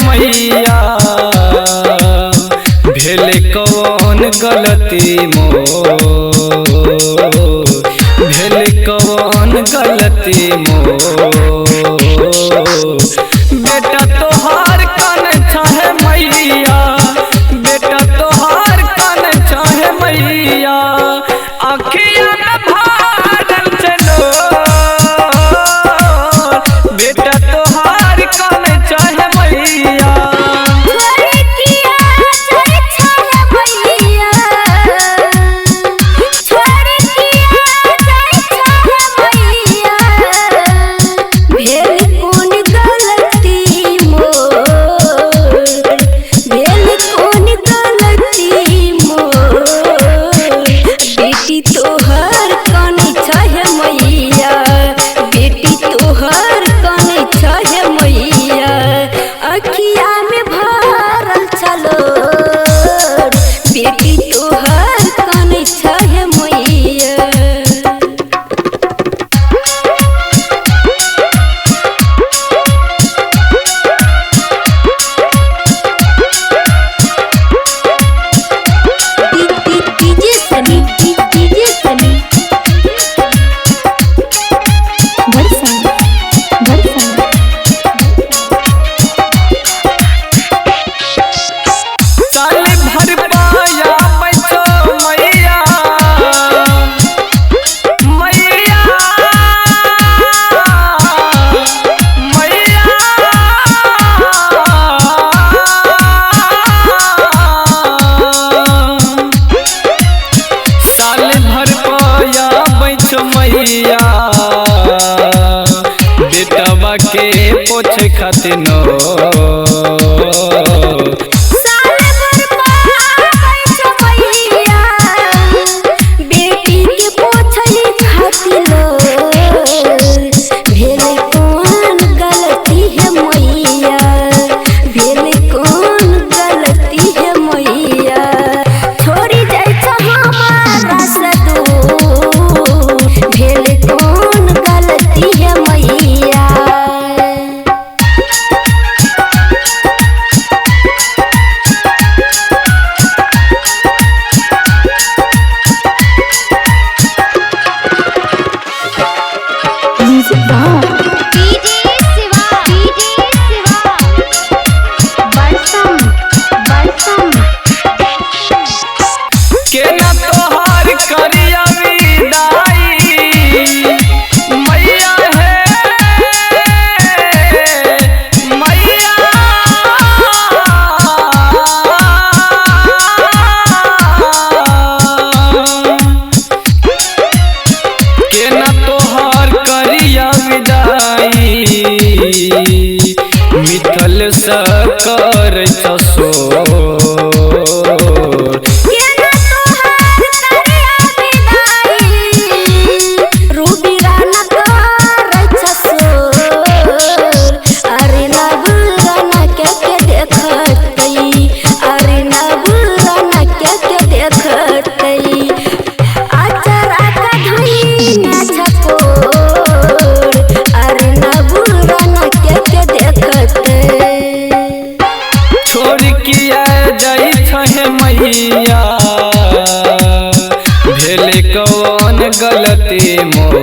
मैया, भेल कौन गलती मोर, भेल कौन गलती मोर। बेटा तोहार कन छहे मैया, बेटा तोहार कन छहे मैया, अखिया में भरल चलो, बेटा तोहार कन छहे मैया। तोहर कन छहे मैया, बेटी तोहर कन छहे मैया, अखिया में भरल छलो, बेटी तोहर कन छहे मैया। डीजे सनी, डीजे सनी, साल भर पाया बचो मैया, मैया मैया, साल भर पाया बचो मैया, बेटवा के पोछे खातिर नो। केना तोहार करिया विदाई मैया हे मैया, केना तोहार करिया विदाई, मिथल स कर सो। मैया, भेल कौन गलती मोर।